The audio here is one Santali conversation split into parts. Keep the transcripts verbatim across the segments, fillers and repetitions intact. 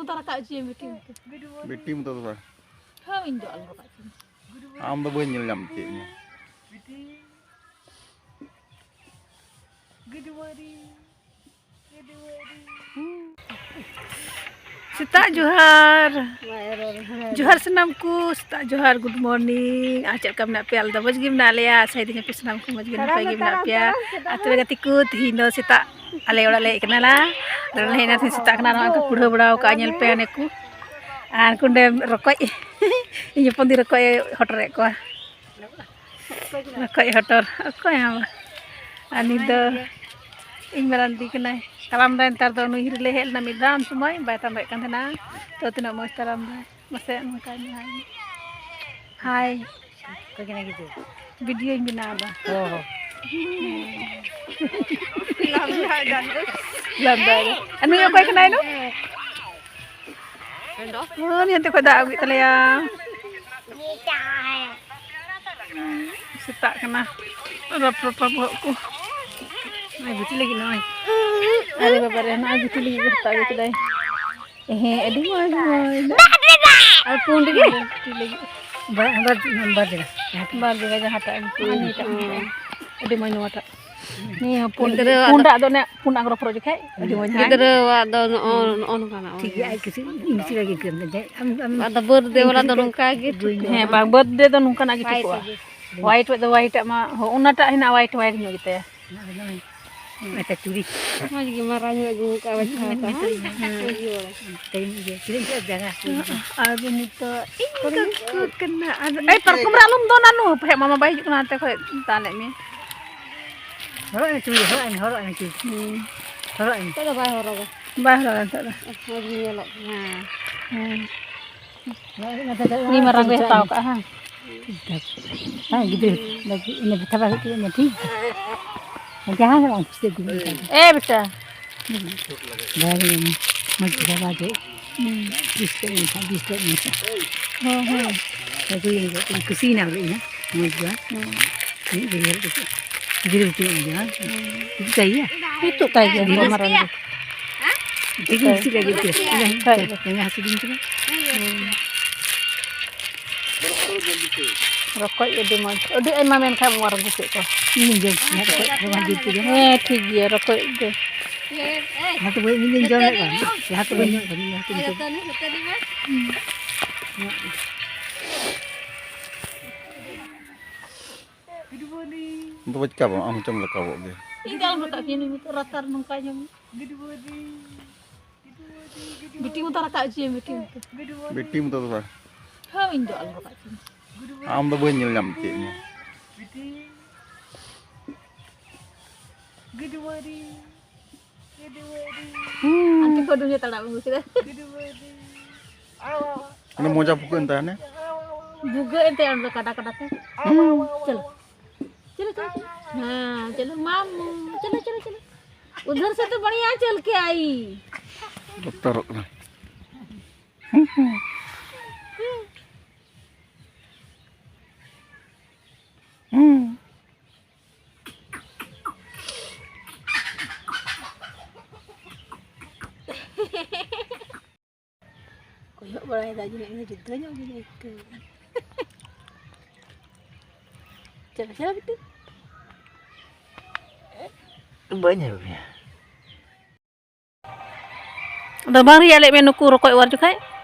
ᱛᱚ ᱨᱟᱠᱟᱵ ᱦᱚᱪᱚᱭᱮᱢ ᱵᱤᱴᱤ ᱢᱚᱛᱚ᱾ ᱵᱤᱴᱤ ᱢᱚᱛᱚ ᱫᱚ ᱵᱟᱝ᱾ ᱦᱳᱭ, ᱤᱧ ᱫᱚ ᱟᱞᱚ ᱨᱟᱠᱟᱵ ᱦᱚᱪᱚᱭᱮᱢ᱾ ᱟᱢ ᱫᱚ ᱵᱟᱹᱧ ᱧᱮᱞ ᱧᱟᱢ ᱦᱚᱪᱚᱭᱮᱫ ᱢᱮᱭᱟ᱾ ᱥᱮᱛᱟᱜ ᱡᱚᱦᱟᱨ᱾ ᱡᱚᱦᱟᱨ ᱥᱟᱱᱟᱢ ᱠᱚ, ᱥᱮᱛᱟᱜ ᱡᱚᱦᱟᱨ, good morning᱾ ᱟᱨ ᱪᱮᱫ ᱞᱮᱠᱟ ᱢᱮᱱᱟᱜ ᱯᱮᱭᱟ? ᱟᱞᱮ ᱫᱚ ᱢᱚᱡᱽ ᱜᱮ ᱢᱮᱱᱟᱜ ᱞᱮᱭᱟ, ᱟᱥᱟᱭ ᱫᱟᱹᱧ ᱟᱯᱮ ᱥᱟᱱᱟᱢ ᱠᱚ ᱢᱚᱡᱽ ᱜᱮ ᱱᱟᱯᱟᱭ ᱜᱮ ᱢᱮᱱᱟᱜ ᱯᱮᱭᱟ᱾ ᱟᱨ ᱛᱚᱵᱮ ᱜᱟᱛᱮ ᱠᱚ, ᱛᱤᱦᱤᱧ ᱫᱚ ᱥᱮᱛᱟᱜ ᱟᱞᱮ ᱚᱲᱟᱜ ᱞᱮ ᱦᱮᱡ ᱠᱟᱱᱟ ᱞᱟ᱾ ᱟᱫᱚ ᱞᱮ ᱦᱮᱡ ᱮᱱᱟ, ᱛᱤᱦᱤᱧ ᱥᱮᱛᱟᱜ ᱠᱟᱱᱟ, ᱱᱚᱜᱼᱚᱭ ᱠᱚ ᱠᱩᱲᱦᱟᱹ ᱵᱟᱲᱟᱣ ᱠᱟᱜᱼᱟ, ᱧᱮᱞ ᱯᱮ ᱦᱟᱱᱮ ᱠᱚ᱾ ᱟᱨ ᱩᱱᱠᱩ ᱚᱸᱰᱮ ᱨᱚᱠᱚᱡ, ᱤᱧ ᱦᱚᱯᱚᱱ ᱫᱤ ᱨᱚᱠᱚᱡ ᱮ ᱦᱚᱴᱚᱨᱮᱫ ᱠᱚᱣᱟ᱾ ᱨᱚᱠᱚᱡ ᱦᱚᱴᱚᱨ, ᱚᱠᱚᱭ ᱦᱚᱸ ᱵᱟᱝ᱾ ᱟᱨ ᱱᱤᱛ ᱫᱚ ᱤᱧ ᱢᱟᱨᱟᱝ ᱫᱤ ᱠᱟᱱᱟᱭ᱾ ᱛᱟᱲᱟᱢ ᱫᱟᱭ ᱱᱮᱛᱟᱨ ᱫᱚ, ᱱᱩᱭ ᱦᱤᱨᱤ ᱞᱮ ᱦᱮᱡ ᱞᱮᱱᱟ ᱢᱤᱫ ᱫᱷᱟᱣ, ᱩᱱ ᱥᱚᱢᱚᱭ ᱵᱟᱭ ᱛᱟᱲᱟᱢ ᱫᱟᱲᱮᱭᱟᱜ ᱠᱟᱱ ᱛᱟᱦᱮᱱᱟ᱾ ᱛᱚ ᱛᱤᱱᱟᱹᱜ ᱢᱚᱡᱽ ᱛᱟᱲᱟᱢ ᱫᱟᱭ᱾ ᱢᱟᱥᱮ ᱱᱚᱝᱠᱟᱭ ᱢᱮ, ᱦᱟᱭ᱾ ᱦᱟᱭ᱾ ᱚᱠᱚᱭ ᱠᱟᱱᱟᱭ ᱜᱤᱫᱽᱨᱟᱹ? ᱵᱷᱤᱰᱤᱭᱳᱧ ᱵᱮᱱᱟᱣ ᱮᱫᱟ᱾ ᱚ ᱦᱚᱸ᱾ ᱞᱟᱸᱫᱟᱭ ᱫᱟ᱾ ᱞᱟᱸᱫᱟᱭ ᱫᱟ᱾ ᱟᱨ ᱱᱩᱭ ᱚᱠᱚᱭ ᱠᱟᱱᱟᱭ ᱱᱩᱭ? ᱦᱮᱸ, ᱱᱚᱱᱛᱮ ᱠᱷᱚᱡ ᱫᱟᱜ ᱟᱹᱜᱩᱭᱮᱫ ᱛᱟᱞᱮᱭᱟ᱾ ᱥᱮᱛᱟᱜ ᱠᱟᱱᱟ᱾ ᱨᱚᱯ ᱨᱚᱯᱟ ᱵᱚᱦᱚᱜ ᱠᱚ᱾ ᱱᱚᱜᱼᱚᱭ ᱜᱩᱴᱤ ᱞᱟᱹᱜᱤᱫ ᱱᱚᱜᱼᱚᱭ᱾ ᱟᱨᱮ ᱵᱟᱵᱟ ᱨᱮ, ᱱᱚᱜᱼᱚᱭ ᱜᱩᱴᱤ ᱞᱟᱹᱜᱤᱫ ᱠᱚ ᱦᱟᱛᱟᱣ ᱟᱹᱜᱩ ᱠᱮᱫᱟᱭ᱾ ᱦᱮᱸ, ᱟᱹᱰᱤ ᱢᱚᱡᱽ, ᱢᱚᱡᱽ᱾ ᱟᱨ ᱯᱩᱸᱰ ᱜᱮ? ᱜᱩᱴᱤ ᱞᱟᱹᱜᱤᱫ᱾ ᱵᱟ-, ᱵᱟᱨ-, ᱵᱟᱨ ᱡᱟᱭᱜᱟ᱾ ᱵᱟᱨ ᱡᱟᱭᱜᱟ, ᱡᱟᱦᱟᱸᱴᱟᱜ ᱜᱮ᱾ ᱱᱤᱭᱟᱹᱴᱟᱜ ᱦᱚᱸ᱾ ᱟᱹᱰᱤ ᱢᱚᱡᱽ ᱱᱚᱣᱟᱴᱟᱜ᱾ ᱱᱤᱭᱟᱹ ᱯᱩᱸᱰ, ᱜᱤᱫᱽᱨᱟᱹᱣᱟᱜ ᱫᱚ ᱯᱩᱸᱰᱟᱜ ᱫᱚ ᱚᱱᱮ ᱯᱩᱸᱰ ᱟᱝᱨᱚᱯ ᱦᱚᱨᱚᱜ ᱡᱚᱠᱷᱮᱡ ᱟᱹᱰᱤ ᱢᱚᱡᱽ, ᱦᱮᱸ? ᱜᱤᱫᱽᱨᱟᱹᱣᱟᱜ ᱫᱚ ᱱᱚᱜᱼᱚ, ᱱᱚᱜᱼᱚ ᱱᱚᱝᱠᱟᱱᱟᱜ ᱴᱷᱤᱠ ᱜᱮᱭᱟ, ᱚᱱᱟ᱾ ᱟᱨ ᱠᱤᱪᱷᱩ ᱤᱧ ᱠᱩᱥᱤ ᱞᱟᱹᱜᱤᱫ ᱠᱟᱱᱟ, ᱡᱮ ᱟᱢ, ᱟᱢ ᱟᱫᱚ ᱵᱟᱨᱛᱷᱰᱮ ᱤᱧ ᱵᱟᱞᱟ ᱠᱩᱥᱤ ᱫᱚ ᱠᱟᱱᱟ, ᱱᱚᱝᱠᱟ ᱜᱮ ᱵᱟᱹᱧ ᱴᱷᱤᱠᱚᱜᱼᱟ᱾ ᱦᱮᱸ, ᱵᱟᱝ, ᱵᱟᱨᱛᱷᱰᱮ ᱫᱚ ᱱᱚᱝᱠᱟᱱᱟᱜ ᱜᱮ ᱴᱷᱤᱠᱚᱜᱼᱟ᱾ ᱦᱳᱣᱟᱭᱤᱴ ᱟᱜ ᱢᱟ, ᱦᱚᱸ, ᱚᱱᱟᱴᱟᱜ ᱦᱮᱱᱟᱜᱼᱟ, ᱦᱳᱣᱟᱭᱤᱴ, ᱦᱳᱣᱟᱭᱤᱴ ᱧᱚᱜ ᱜᱮᱛᱟᱭᱟ᱾ ᱚᱱᱟ ᱫᱚ ᱱᱚᱜᱼᱚᱭ, ᱢᱤᱫᱴᱟᱝ ᱪᱩᱲᱤ᱾ ᱢᱚᱡᱽ ᱜᱮ ᱢᱟᱨᱟᱝ ᱧᱚᱜ ᱜᱮ ᱚᱱᱠᱟ ᱵᱟᱪᱷᱟᱣ ᱠᱟᱜᱼᱟ᱾ ᱦᱮᱸ᱾ ᱢᱚᱡᱽ ᱜᱮ ᱵᱟᱲᱟ᱾ ᱛᱮᱦᱮᱧ ᱤᱭᱟᱹ, ᱛᱤᱱᱟᱹᱜ ᱡᱟᱭᱜᱟ ᱦᱟᱹᱥᱩ ᱠᱟᱱᱟ᱾ ᱟᱨ ᱱᱤᱛᱚᱜ ᱤᱧ ᱠᱟᱹᱠᱩ ᱠᱟᱱᱟ᱾ ᱟᱨ ᱮᱭ, ᱯᱟᱨᱠᱚᱢ ᱨᱮ ᱟᱞᱚᱢ ᱫᱚᱱᱟ ᱱᱩ, ᱯᱟᱦᱮ ᱢᱟᱢᱟ ᱵᱟᱭ ᱦᱤᱡᱩᱜ ᱠᱟᱱᱟ, ᱦᱟᱱᱛᱮ ᱠᱷᱚᱡ ᱫᱟᱞᱮᱫ ᱢᱮ᱾ ᱦᱚᱨᱚᱜ ᱟᱹᱧ ᱪᱩᱲᱤ, ᱦᱚᱨᱚᱜ ᱟᱹᱧ, ᱦᱚᱨᱚᱜ ᱟᱹᱧ ᱪᱩᱲᱤ᱾ ᱦᱩᱸ᱾ ᱦᱚᱨᱚᱜ ᱟᱹᱧ᱾ ᱱᱤᱛᱚᱜ ᱫᱚ ᱵᱟᱭ ᱦᱚᱨᱚᱜᱟ᱾ ᱵᱟᱭ ᱦᱚᱨᱚᱜᱟ ᱱᱤᱛᱚᱜ ᱫᱚ᱾ ᱢᱚᱡᱽ ᱜᱮ ᱧᱮᱞᱚᱜ ᱠᱟᱱᱟ᱾ ᱦᱮᱸ᱾ ᱩᱱᱤ ᱢᱟᱨᱟᱝ ᱨᱮ ᱦᱟᱛᱟᱣ ᱠᱟᱜᱼᱟ, ᱦᱮᱸ᱾ ᱦᱮᱸ, ᱜᱤᱫᱽᱨᱟᱹ ᱞᱟᱹᱜᱤᱫ ᱤᱱᱟᱹ ᱵᱮᱛᱷᱟ ᱵᱟᱝ ᱦᱩᱭᱩᱜ ᱠᱟᱱᱟ, ᱴᱷᱤᱠ ᱜᱮᱭᱟ᱾ ᱡᱟᱦᱟᱸ ᱜᱮ ᱵᱟᱝ ᱠᱩᱥᱤ ᱟᱹᱜᱩ ᱞᱮᱠᱷᱟᱱ ᱜᱮ᱾ ᱮ ᱵᱮᱴᱟ᱾ ᱵᱟᱭ ᱢᱚᱡᱽ ᱵᱩᱡᱷᱟᱹᱣᱟ ᱡᱮ ᱦᱩᱸ᱾ ᱵᱤᱥ ᱠᱚ ᱮᱢ ᱠᱷᱟᱱ, ᱵᱤᱥ ᱠᱚ ᱮᱢ ᱠᱷᱟᱱ᱾ ᱦᱮᱸ, ᱦᱮᱸ᱾ ᱟᱹᱜᱩᱭᱟᱹᱧ ᱜᱚᱜ, ᱠᱩᱥᱤᱭᱮᱱᱟ ᱵᱚᱞᱮ ᱤᱧ ᱦᱚᱸ᱾ ᱢᱚᱡᱽ ᱜᱮᱭᱟ᱾ ᱦᱩᱸ᱾ ᱢᱤᱫ ᱜᱷᱟᱹᱲᱤ ᱦᱚᱨᱚᱜ ᱠᱟᱛᱮ ᱜᱤᱫᱽᱨᱟᱹ ᱵᱩᱴᱤ ᱢᱚᱡᱽ ᱜᱮᱭᱟ᱾ ᱦᱩᱸ᱾ ᱤᱫᱤ ᱠᱟᱭ ᱜᱮᱭᱟ᱾ ᱤᱫᱤ ᱢᱟᱨᱟᱝ ᱜᱮ᱾ ᱴᱷᱤᱠ ᱜᱮ, ᱴᱷᱤᱠ ᱜᱮ, ᱴᱷᱤᱠ ᱜᱮ᱾ ᱦᱳᱭ᱾ ᱡᱟᱸᱜᱟ ᱦᱟᱹᱥᱩ ᱫᱤᱧ ᱠᱟᱱᱟ᱾ ᱦᱩᱸ᱾ ᱨᱚᱠᱚᱡ ᱟᱹᱰᱤ ᱢᱚᱡᱽ, ᱟᱹᱰᱤ ᱟᱭᱢᱟ ᱢᱮᱱᱠᱷᱟᱱ ᱚᱣᱟᱨ ᱟᱹᱜᱩ ᱠᱮᱫ ᱠᱚᱣᱟ᱾ ᱤᱧ ᱡᱚᱢ ᱠᱮᱫᱟ ᱨᱚᱠᱚᱡ ᱫᱚ ᱵᱟᱝ ᱡᱤᱞ ᱛᱮᱫᱚ᱾ ᱦᱮᱸ, ᱴᱷᱤᱠ ᱜᱮᱭᱟ, ᱨᱚᱠᱚᱡ ᱫᱚ᱾ ᱞᱟᱦᱟ ᱛᱮ ᱵᱟᱹᱧ, ᱤᱧ ᱫᱚᱧ ᱡᱚᱢ ᱞᱮᱫ ᱠᱚᱣᱟ᱾ ᱞᱟᱦᱟ ᱛᱮ ᱵᱟᱹᱧ ᱡᱚᱢ ᱞᱮᱫ ᱠᱚᱣᱟ, ᱤᱧ ᱞᱟᱦᱟ ᱛᱮᱧ ᱡᱚᱢ ᱞᱮᱫ ᱠᱚᱣᱟ᱾ ᱫᱚ ᱵᱟᱹᱧ ᱠᱟᱵᱚᱜ, ᱟᱢ ᱦᱚᱸᱪᱚᱢ ᱨᱟᱠᱟᱵᱚᱜ ᱜᱮ᱾ ᱤᱧ ᱫᱚ ᱟᱞᱚᱢ ᱨᱟᱠᱟᱵ ᱦᱚᱪᱚᱧᱟ, ᱱᱤᱛᱚᱜ ᱞᱟᱛᱟᱨ ᱱᱚᱝᱠᱟ ᱧᱟᱢ᱾ ᱵᱤᱴᱤ ᱢᱚᱛᱚ ᱨᱟᱠᱟᱵ ᱦᱚᱪᱚᱭᱮᱢ, ᱵᱤᱴᱤ ᱢᱚᱛᱚ᱾ ᱵᱤᱴᱤ ᱢᱚᱛᱚ ᱫᱚ ᱵᱟᱝ᱾ ᱦᱳᱭ, ᱤᱧ ᱫᱚ ᱟᱞᱚᱢ ᱨᱟᱠᱟᱵ ᱦᱚᱪᱚᱧᱟ᱾ ᱟᱢ ᱫᱚ ᱵᱟᱹᱧ ᱧᱮᱞ ᱧᱟᱢ ᱠᱮᱫ ᱢᱮᱭᱟ᱾ ᱦᱩᱸ᱾ ᱟᱱᱴᱤ ᱠᱚ ᱰᱩᱝᱜᱤ ᱛᱟᱲᱟᱢ ᱟᱹᱜᱩ ᱠᱮᱫᱟ᱾ ᱚᱱᱟ ᱢᱚᱡᱟ ᱯᱷᱩᱠᱟᱹᱜ ᱮᱱ ᱛᱟᱭᱟ ᱦᱟᱱᱮ᱾ ᱵᱷᱩᱜᱟᱹᱜ ᱮᱱ ᱛᱟᱭᱟ ᱚᱸᱰᱮ ᱫᱚ ᱠᱟᱰᱟ ᱠᱟᱰᱟ ᱛᱮ᱾ ᱦᱩᱸ᱾ ᱪᱚᱞᱚ᱾ ᱪᱚᱞᱚ, ᱪᱚᱞᱚ, ᱪᱚᱞᱚ᱾ ᱦᱮᱸ, ᱪᱚᱞᱚ, ᱢᱟᱢᱩ᱾ ᱪᱚᱞᱚ, ᱪᱚᱞᱚ, ᱪᱚᱞᱚ᱾ ᱩᱫᱷᱟᱨ ᱥᱮ ᱛᱚ ᱵᱟᱲᱤᱭᱟ ᱪᱚᱞ ᱠᱮ ᱟᱭᱤ᱾ ᱵᱚᱛᱚᱨᱚᱜ ᱠᱟᱱᱟ᱾ ᱦᱩᱸ᱾ ᱠᱚᱭᱚᱜ ᱵᱟᱲᱟᱭᱮᱫᱟ ᱡᱮ ᱱᱚᱜᱼᱚᱭ ᱡᱩᱫᱟᱹ ᱧᱚᱜ ᱜᱤᱧ ᱟᱹᱭᱠᱟᱹᱣ ᱮᱫᱟ᱾ ᱪᱟᱞᱟᱜ, ᱪᱟᱞᱟᱜ ᱵᱤᱴᱤ᱾ ᱵᱟᱹᱧ ᱟᱹᱜᱩᱭᱟ᱾ ᱟᱫᱚ ᱵᱟᱝ ᱨᱮᱭᱟᱜ ᱞᱮᱫ ᱢᱮ ᱱᱩᱠᱩ ᱨᱚᱠᱚᱡ ᱚᱣᱟᱨ ᱡᱚᱠᱷᱟᱡ?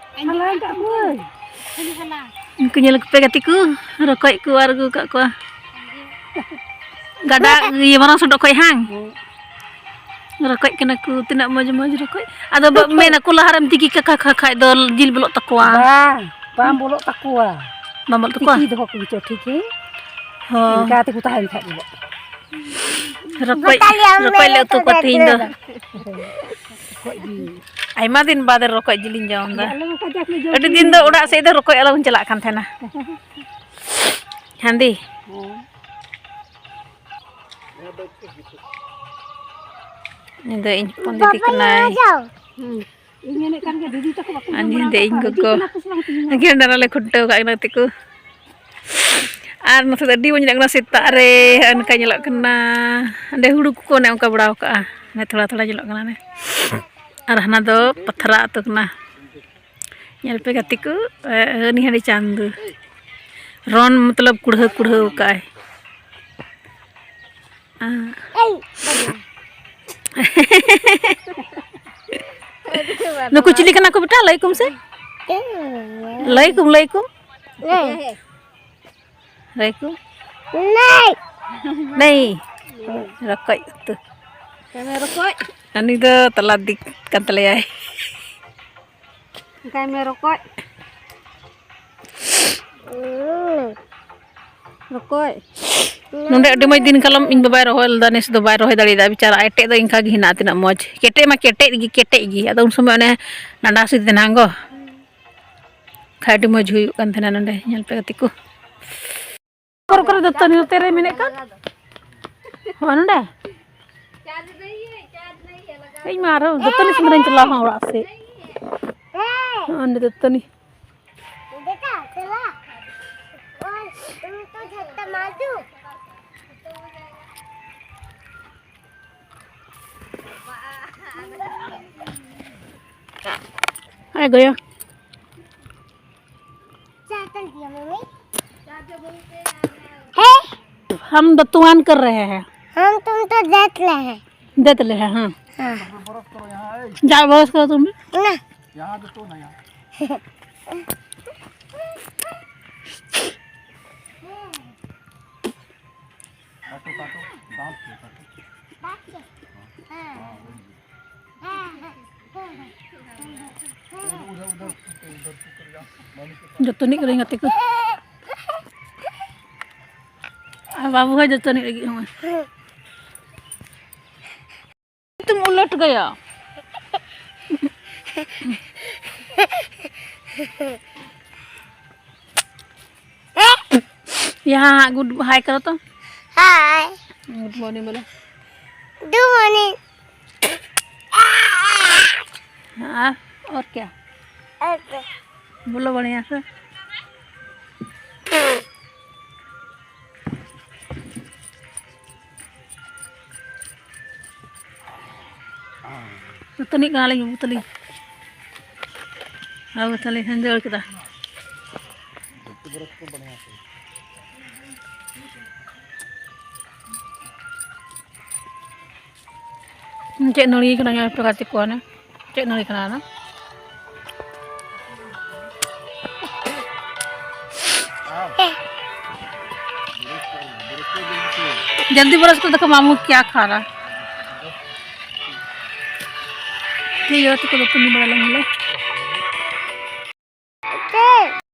ᱦᱟᱞᱟᱝ ᱠᱟᱜ ᱠᱚᱣᱟᱹᱧ᱾ ᱩᱱᱠᱩ ᱧᱮᱞ ᱠᱚᱯᱮ ᱜᱟᱛᱮ ᱠᱚ, ᱨᱚᱠᱚᱡ ᱠᱚ ᱚᱣᱟᱨ ᱟᱹᱜᱩ ᱠᱟᱜ ᱠᱚᱣᱟ᱾ ᱜᱟᱰᱟ ᱤᱭᱟᱹ ᱢᱟᱨᱟᱝ ᱥᱚᱰᱚᱜ ᱠᱷᱚᱡ ᱦᱟᱝ? ᱦᱮᱸ᱾ ᱨᱚᱠᱚᱡ ᱠᱟᱱᱟ ᱠᱚ, ᱛᱤᱱᱟᱹᱜ ᱢᱚᱡᱽ ᱢᱚᱡᱽ ᱨᱚᱠᱚᱡ᱾ ᱟᱫᱚ ᱵᱟ-, ᱢᱮᱱᱟ ᱠᱚ ᱞᱟᱦᱟ ᱨᱮᱢ ᱛᱤᱠᱤ ᱠᱟᱠᱷᱟ ᱠᱷᱟ ᱠᱷᱟᱡ ᱫᱚ ᱡᱤᱞ ᱵᱚᱞᱚᱜ ᱛᱟᱠᱚᱣᱟ᱾ ᱵᱟᱝ, ᱵᱟᱝ ᱵᱚᱞᱚᱜ ᱛᱟᱠᱚᱣᱟ᱾ ᱵᱟᱝ ᱵᱚᱞᱚᱜ ᱛᱟᱠᱚᱣᱟ? ᱛᱤᱠᱤ ᱫᱚᱦᱚ ᱠᱚ ᱜᱮᱪᱚ ᱴᱷᱤᱠ ᱜᱮ᱾ ᱦᱚᱸ᱾ ᱤᱱᱠᱟ ᱛᱮᱠᱚ ᱛᱟᱦᱮᱱ ᱠᱷᱟᱡ ᱵᱚᱞᱚᱜ᱾ ᱨᱚᱠᱚᱡ, ᱨᱚᱠᱚᱡ ᱞᱮ ᱩᱛᱩ ᱠᱚᱣᱟ ᱛᱤᱦᱤᱧ ᱫᱚ᱾ ᱨᱚᱠᱚᱡ ᱜᱮ᱾ ᱟᱭᱢᱟ ᱫᱤᱱ ᱵᱟᱫ ᱨᱚᱠᱚᱡ ᱡᱤᱞᱤᱧ ᱡᱚᱢ ᱮᱫᱟ᱾ ᱟᱞᱮ ᱢᱟ ᱠᱟᱡᱟᱠ ᱞᱮ ᱡᱚᱢ ᱟᱹᱰᱤ ᱫᱤᱱ ᱫᱚ ᱠᱮᱫ᱾ ᱚᱲᱟᱜ ᱥᱮᱫ ᱫᱚ ᱨᱚᱠᱚᱡ ᱟᱞᱚ ᱵᱚᱱ ᱪᱟᱞᱟᱜ ᱠᱟᱱ ᱛᱟᱦᱮᱱᱟ᱾ ᱦᱟᱸᱫᱤ᱾ ᱦᱮᱸ᱾ ᱩᱱᱤ ᱫᱚ ᱤᱧ ᱦᱚᱯᱚᱱ ᱫᱤᱫᱤ ᱠᱟᱱᱟᱭ᱾ ᱦᱩᱸ᱾ ᱤᱧ ᱢᱮᱱᱮᱫ ᱠᱟᱱ ᱜᱮ, ᱫᱤᱫᱤ ᱛᱟᱠᱚ ᱵᱟᱠᱚ ᱟᱨ ᱡᱚᱢ ᱱᱩᱭ ᱵᱟᱲᱟ ᱫᱚ ᱤᱧ ᱟᱠᱟᱫ ᱠᱚᱣᱟ, ᱜᱚᱜᱚ᱾ ᱦᱤᱡᱩᱜ ᱠᱟᱱᱟ ᱠᱚ ᱥᱮ ᱵᱟᱝ ᱛᱮᱦᱤᱧ ᱫᱚ? ᱜᱮᱸᱰᱟ ᱨᱮᱞᱮ ᱠᱷᱩᱱᱴᱟᱹᱣ ᱠᱟᱜ ᱠᱟᱱᱟ ᱛᱮᱠᱚ᱾ ᱟᱨ ᱱᱚᱛᱮ ᱫᱚ ᱟᱹᱰᱤ ᱢᱚᱡᱽ ᱧᱮᱞᱚᱜ ᱠᱟᱱᱟ, ᱥᱮᱛᱟᱜ ᱨᱮ ᱚᱱᱠᱟ ᱧᱮᱞᱚᱜ ᱠᱟᱱᱟ᱾ ᱚᱸᱰᱮ ᱦᱩᱲᱩ ᱠᱚᱠᱚ ᱚᱱᱮ ᱚᱱᱠᱟ ᱵᱟᱲᱟᱣ ᱠᱟᱜᱼᱟ᱾ ᱚᱱᱮ ᱛᱷᱚᱲᱟ ᱛᱷᱚᱲᱟ ᱧᱮᱞᱚᱜ ᱠᱟᱱᱟ ᱚᱱᱮ᱾ ᱟᱨ ᱦᱟᱱᱟ ᱫᱚ ᱯᱟᱛᱷᱨᱟ ᱟᱹᱛᱩ ᱠᱟᱱᱟ᱾ ᱧᱮᱞ ᱯᱮ ᱜᱟᱛᱮ ᱠᱚ, ᱮ, ᱦᱟᱹᱱᱤ ᱦᱟᱹᱱᱤ ᱪᱟᱸᱫᱚ᱾ ᱨᱚᱱ ᱢᱚᱛᱞᱚᱵ ᱠᱩᱲᱦᱟᱹ ᱠᱩᱲᱦᱟᱹ ᱠᱟᱜᱼᱟᱭ᱾ ᱱᱩᱠᱩ ᱪᱤᱞᱤ ᱠᱟᱱᱟ ᱠᱚ ᱵᱮᱴᱟ? ᱞᱟᱹᱭ ᱠᱚᱢ ᱥᱮ᱾ ᱞᱟᱹᱭ ᱠᱚᱢ, ᱞᱟᱹᱭ ᱠᱚᱢ᱾ ᱞᱟᱹᱭ ᱠᱚ᱾ ᱱᱟᱹᱭ᱾ ᱱᱟᱹᱭ᱾ ᱨᱚᱠᱚᱡ ᱩᱛᱩ᱾ ᱫᱚᱢᱮ ᱨᱚᱠᱚᱡ᱾ ᱩᱱᱤ ᱫᱚ ᱛᱟᱞᱟ ᱫᱤᱠ ᱠᱟᱱ ᱛᱟᱞᱮᱭᱟᱭ᱾ ᱚᱱᱠᱟᱭ ᱢᱮ, ᱨᱚᱠᱚᱡ᱾ ᱨᱚᱠᱚᱡ᱾ ᱱᱚᱰᱮ ᱟᱹᱰᱤ ᱢᱚᱡᱽ ᱫᱤᱱ ᱠᱟᱞᱚᱢ ᱤᱧ ᱵᱟᱵᱟᱭ ᱨᱚᱦᱚᱭ ᱞᱮᱫᱟ, ᱱᱮᱥ ᱫᱚ ᱵᱟᱭ ᱨᱚᱦᱚᱭ ᱫᱟᱲᱮᱭᱟᱫᱟ ᱵᱮᱪᱟᱨᱟ᱾ ᱮᱴᱮᱫ ᱫᱚ ᱤᱱᱠᱟ ᱜᱮ ᱦᱮᱱᱟᱜᱼᱟ, ᱛᱤᱱᱟᱹᱜ ᱢᱚᱡᱽ᱾ ᱠᱮᱴᱮᱡ ᱢᱟ ᱠᱮᱴᱮᱡ ᱜᱮ, ᱠᱮᱴᱮᱡ ᱜᱮ᱾ ᱟᱫᱚ ᱩᱱ ᱥᱚᱢᱚᱭ ᱚᱱᱮ ᱰᱟᱸᱰᱟ ᱦᱟᱹᱥᱩᱭᱮᱫᱮ ᱛᱟᱦᱮᱱᱟ ᱜᱚ᱾ ᱠᱷᱟᱡ ᱟᱹᱰᱤ ᱢᱚᱡᱽ ᱦᱩᱭᱩᱜ ᱠᱟᱱ ᱛᱟᱦᱮᱱᱟ ᱱᱚᱰᱮ, ᱧᱮᱞ ᱯᱮ ᱜᱟᱛᱮ ᱠᱚ᱾ ᱚᱠᱚᱨ ᱠᱚᱨᱮ ᱫᱟᱹᱛᱟᱹᱱᱤ ᱱᱚᱛᱮ ᱨᱮ ᱢᱮᱱᱮᱫ ᱠᱟᱱ? ᱦᱚᱸ, ᱱᱚᱰᱮ? ᱤᱧ ᱢᱟ ᱟᱨᱦᱚᱸ ᱫᱟᱹᱛᱟᱹᱱᱤ ᱥᱮᱸᱫᱽᱨᱟᱧ ᱪᱟᱞᱟᱣ ᱦᱚᱸ ᱚᱲᱟᱜ ᱥᱮᱫ᱾ ᱦᱚᱸ, ᱚᱸᱰᱮ ᱫᱟᱹᱛᱟᱹᱱᱤ᱾ ᱦᱮᱸ ᱜᱚᱭᱚ᱾ हम दतुआन कर रहे हैं। हम तुम तो देख ले हैं। देख ले हैं, हाँ। हाँ। जाओ, बरस करो तुम भी। ना। यहाँ तो, तो नहीं। काटो, काटो, दांत से काटो। दांत से? हाँ। हाँ, वही। ᱡᱚᱛᱚᱱᱤᱡ ᱠᱟᱹᱱᱟᱹᱧ ᱜᱟᱛᱮ ᱠᱚ᱾ ᱟᱨ ᱵᱟᱹᱵᱩ ᱦᱚᱸ ᱡᱚᱛᱚᱱᱤᱡ ᱞᱟᱹᱜᱤᱫ ᱦᱚᱸ᱾ तुम उलट गया। यहाँ गुड हाय करो तो। हाय। गुड मॉर्निंग बोलो। Good morning. हाँ, और क्या? ओके। बोलो बढ़िया से। ᱫᱟᱹᱛᱟᱹᱱᱤᱜ ᱠᱟᱱᱟᱞᱤᱧ ᱵᱟᱹᱵᱩ ᱛᱟᱹᱞᱤᱧ᱾ ᱵᱟᱹᱵᱩ ᱛᱟᱹᱞᱤᱧ ᱦᱟᱹᱧᱡᱟᱹᱲ ᱠᱮᱫᱟ᱾ ᱪᱮᱫ ᱱᱟᱹᱲᱤ ᱠᱟᱱᱟ ᱧᱮᱞ ᱯᱮ ᱜᱟᱛᱮ ᱠᱚ ᱦᱟᱱᱮ᱾ ᱪᱮᱫ ᱱᱟᱹᱲᱤ ᱠᱟᱱᱟ ᱚᱱᱟ? जल्दी ब्रश कर, देखो मामू क्या खा रहा है। ठीक है, तो कल तुम बड़ा लेंगे।